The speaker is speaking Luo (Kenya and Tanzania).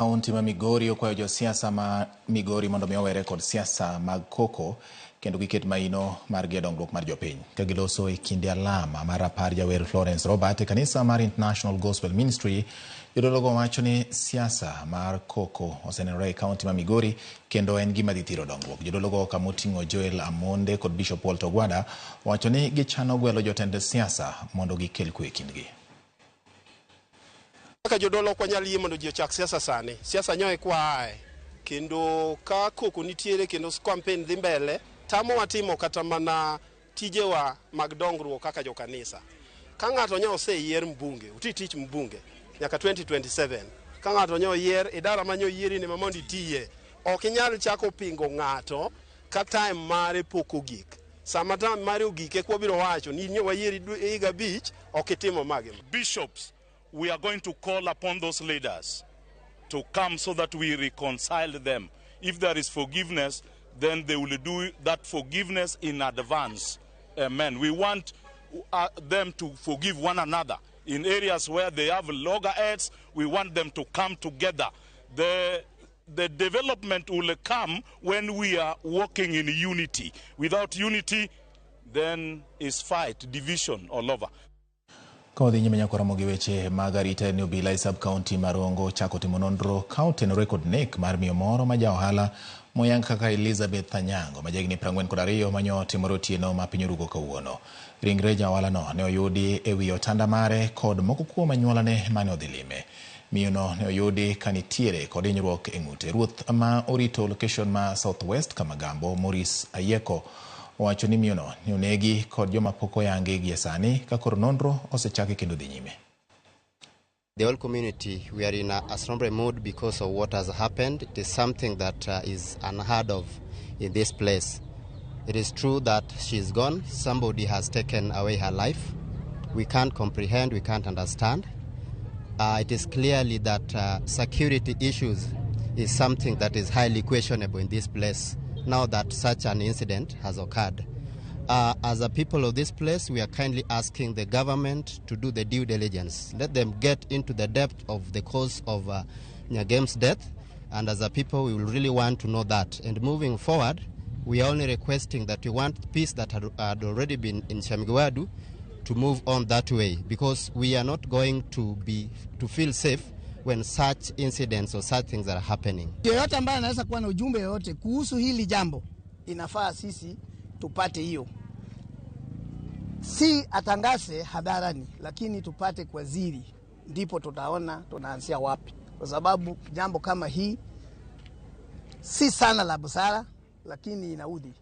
Kaunti ma Migori okwayo josiasa ma Migori mondo mi owere kod siasa mag koko kendo giket maino margi e dongruok mar jopiny. Ka giloso e kinde alama mar rapar jawer Florence Robert e kanisa mar International Gospel Ministry, jodologo wacho ni siasa mar koko osenenore e kaunti ma Migori kendo en gima dhi thiro dongruok. Jodologo kamoting'o Joel Amonde kod Bishop Walter Ogwada wacho ni gichano gwelo jotend siasa mondo gikel kwe e kindgi. Kaka jodolo ok wanyal yie mondo ji ochak siasa sani. Siasa nyoe kwa ae. Kendo ka koko nitiere kendo campaign dhi mbele, tamowa timo kata mana tijewa mag dongruok kaka jokanisa. Ka ng'ato nyo oseyier mbunge, uti tich mbunge nyaka 2027. Ka ng'ato nyo oyier, idara ma nyo oyieri ni ma mondo itiye. Ok inyal chako pingo ng'ato ka time mare pok ogik. Sama time mare ogik eka wabiro wacho ni nyo wayieri higa 5 ok itimo ma gi ma. Bishops, we are going to call upon those leaders to come so that we reconcile them. If there is forgiveness, then they will do that forgiveness in advance. Amen. We want them to forgive one another. In areas where they have loggerheads, we want them to come together. The development will come when we are working in unity. Without unity, then is fight, division all over. Ka wadhi nyime nyaka romo gi weche mag arita ni obila e sub county ma Rongo chako timo nonro ka otenore kod nek mar miyo moro ma ja ohala moyang kaka Elizabeth Anyango ma jahigni 42 manyo otimore otieno ma piny orugo kawuono. Ringre ja ohala no ne oyudi e wi otanda mare kod moko kuom anyuolane mane odhi lime. Miyo no ne oyudi ka nitiere kod hinyruok e ng'ute. Ruoth ma orito location ma South West Kamagambo Maurice Ayieko owacho ni miyo no ne onegi kod joma pok oyangi gie sani ka koro nonro osechaki kendo dhi nyime. The whole community, we are in a somber mood because of what has happened. It is something that is unheard of in this place. It is true that she's gone. Somebody has taken away her life. We can't comprehend, we can't understand. It is clearly that security issues is something that is highly questionable in this place now that such an incident has occurred. As a people of this place, we are kindly asking the government to do the due diligence. Let them get into the depth of the cause of Nyagem's death. And as a people, we will really want to know that. And moving forward, we are only requesting that we want peace that had already been in Shamigwadu to move on that way, because we are not going to feel safe when such incidents or such things are happening. Yeyote ambaye anaweza kuwa na ujumbe yoyote kuhusu hili jambo, inafaa sisi tupate hiyo, si atangaze hadharani, lakini tupate kwa siri, ndipo tutaona tunaanzia wapi, kwa sababu jambo kama hii si sana la busara, lakini inaudhi.